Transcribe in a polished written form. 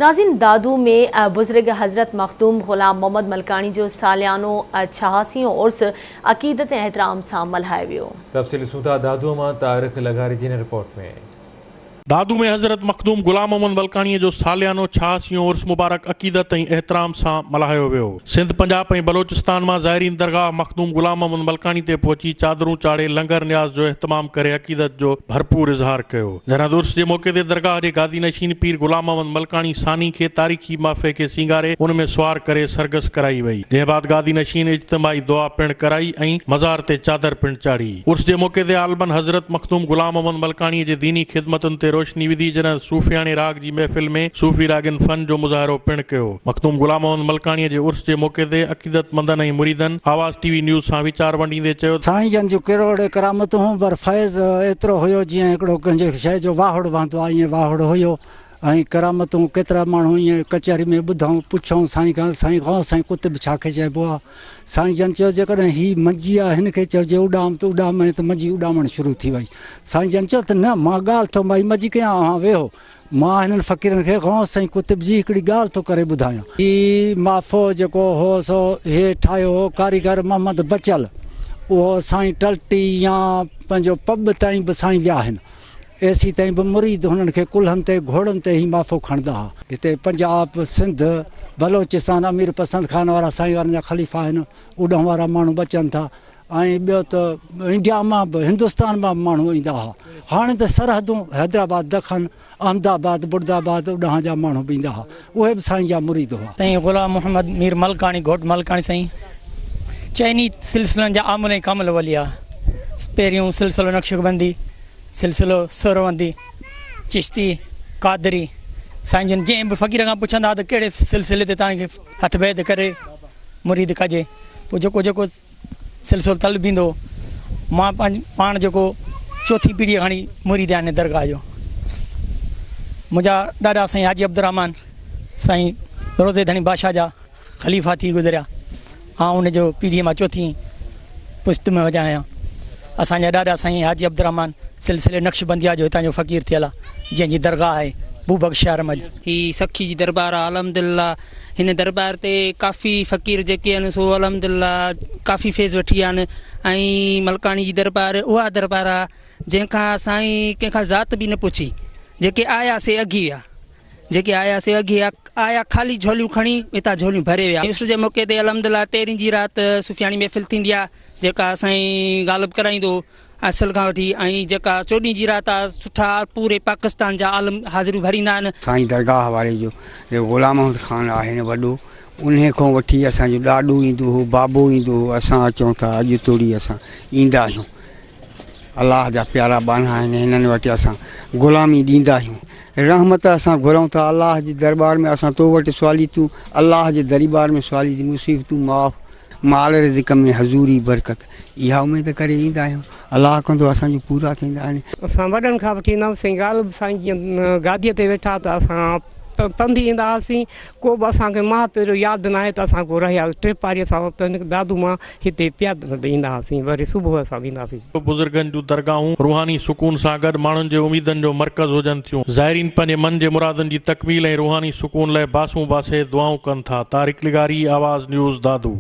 ناظرين دادو ۾ بزرگ حضرت مخدوم غلام محمد ملڪاڻي جو ساليانو ڇهاسيون عرس عقيدت ۽ احترام سان ملهايو ويو. تفصيل ڏسون ٿا دادو مان طارق لغاري جي هن رپورٽ ۾. دادو ۾ حضرت مخدوم غلام محمد ملڪاڻي جو ساليانو ڇهاسيون عرس مبارڪ عقيدت ۽ احترام سان ملهايو ويو. سنڌ، پنجاب ۽ بلوچستان مان زائرين درگاهه مخدوم غلام محمد ملڪاڻي تي پهچي چادرون چاڙهي لنگر نياز جو اهتمام ڪري عقيدت جو ڀرپور اظهار ڪيو. جنهن عرس جي موقعي تي درگاهه جي گادي نشين پير غلام محمد ملڪاڻي ثاني کي تاريخي مافي کي سينگاري ان ۾ سوار ڪري سرگس ڪرائي وئي، جنهن بعد گادي نشين اجتماعي دعا پڻ ڪرائي ۽ مزار تي چادر پڻ چاڙهي. عرس جي موقعي تي عالمن حضرت مخدوم غلام محمد ملڪاڻي جي ديني خدمتن تي روشني وڌي جڏهن صوفياڻي راڳ جي محفل ۾ صوفي راڳين فن جو مظاهرو پڻ ڪيو. مخدوم غلام محمد ملڪاڻي جي عرس جي موقعي تي عقيدتمندن ۽ مريدن آواز ٽي وي نيوز سان ويچار ونڊيندي چيو ته. سائين جن جون ڪروڙ ڪرامتون هيون پر فيض ايترو هيو جيئن هڪڙو ڪنهن جي شيء جو واهڙ وهندو آهي ائين واهڙ هيو ۽ ڪرامتون ڪيترا ماڻهو ائين ڪچهري ۾ ٻڌائون پڇيائون سائين کان سائين غوث سائين قطب ڇا کي چئبو آهي سائين جن چيو جيڪڏهن هي منجي آهي هن کي چئجي اڏام ته اڏام ۽ ته منجي اڏامڻ شروع ٿي وئي سائين جن چيو ته نه مان ڳالهه ٿو مائي منجي ڪيان اوهان ويهو مان هنن فقيرن کي غوث سائين قطب جي هڪڙي ڳالهه ٿو ڪري ٻڌايان. هي مافو جيڪو هو سو هي ٺاهيو هو ڪاريگر محمد بچل اهو سائين ٽلٽي يا پنهنجو پٻ تائين به سائين ويا آهن. ايسي تائين به مريد هنن کي ڪلهن تي گهوڙن تي هي مافو کڻندا ها. هتي پنجاب، سنڌ، بلوچستان امير پسند خان وارا سائين وارن جا خليفا آهن اوڏانهن وارا ماڻهو به اچن ٿا ۽ ٻيو ته انڊيا مان به هندستان مان به ماڻهو ايندا ها. هاڻي ته سرحدون حيدرآباد دکن، احمد آباد، برد آباد اوڏانهن جا ماڻهو به ايندا ها اهي به سائين جا مريد هئا. سائين غلام محمد مير ملڪاڻي گهوٽ ملڪاڻي سائين چئني سلسلن جا عامل ۽ ڪامل ولي آ. پهريون سلسلو نقشبندي، سلسلو سهروندي، چشتي، قادري، سائين جن جنهن به فقير کان پڇندا ها ته ڪهڙي سلسلي تي توهان کي هٿ بيعت ڪري مريد ڪجي پوء جيڪو جيڪو سلسلو طلب ايندو هو مان پاڻ جيڪو چوٿين پيڙهي کان مريد آهيان هن درگاهه جو منهنجا ڏاڏا سائين حاجي عبدالرحمان سائين روضي ڌڻي بادشاهه جا خليفا ٿي گذريا. آئون ان جو پيڙهيء مان چوٿين پشت ۾ وجهان آهيان. اسان جا ڏاڏا سائين حاجي عبدالرحمان سلسلي نقشبنديه جو هتان جو فقير ٿيل آ، جنهن جي درگاهه آهي بوبڪ شهر منجهه. هي سخي جي دربار آ الحمدلله هن دربار تي ڪافي فقير جيڪي آهن سو الحمدلله ڪافي فيض وٺي ويا آهن ۽ ملڪاڻي جي دربار اها دربار آ جنهن کان سائين ڪنهن کان ذات به نه پڇي جيڪي آيا سي اگهي ويا. جيڪي آيا سي اگهي آيا خالي جهوليون کڻي هتان جهوليون ڀري ويا. عرس جي موقعي تي الحمدلله تيرهين جي رات صوفياڻي محفل ٿيندي آ جيڪا سائين غالب ڪرائيندو هو اصل کان وٺي ۽ جيڪا چوڏهين جي رات آ سٺا پوري پاڪستان جا عالم حاضريون ڀريندا آهن. سائين درگاهه واري جو جيڪو غلام محمد خان آهي نه وڏو انهي کان وٺي اسان جو ڏاڏو ايندو هو بابو ايندو هو اسان اچون ٿا اڄ توڙي اسان ايندا آهيون. الله جا پيارا ٻانها آهن هنن وٽ اسان غلامي ڏيندا آهيون رحمت اسان گهرون ٿا الله جي درٻار ۾ اسان تو وٽ سوالي تون الله جي دريبار ۾ سوالي جي مصيبتون معاف مال رزق ۾ حضوري برڪت اها اميد ڪري ايندا آهيون الله ڪندو اسان جون پورا ٿيندا آهن. اسان وڏن کان وٺي ايندا هئاسين غالب سائين جيئن گاديء تي ويٺا ته اسان پنڌ ايندا هئاسين ڪو به اسان کي ماء پيء جو ياد ناهي ته اسان ڪو رهيا ٽيپاري اسان دادو مان هتي پيادل ايندا هئاسين وري صبح اسان ويندا هئاسين. بزرگن جون درگاهون روحاني سڪون سان گڏ ماڻهن جي اميدن جو مرڪز هجن ٿيون. زائرين پنهنجي من جي مرادن جي تڪميل ۽ روحاني سڪون لاء باسون باسي دعائون ڪن ٿا. طارق لغاري، آواز نيوز، دادو.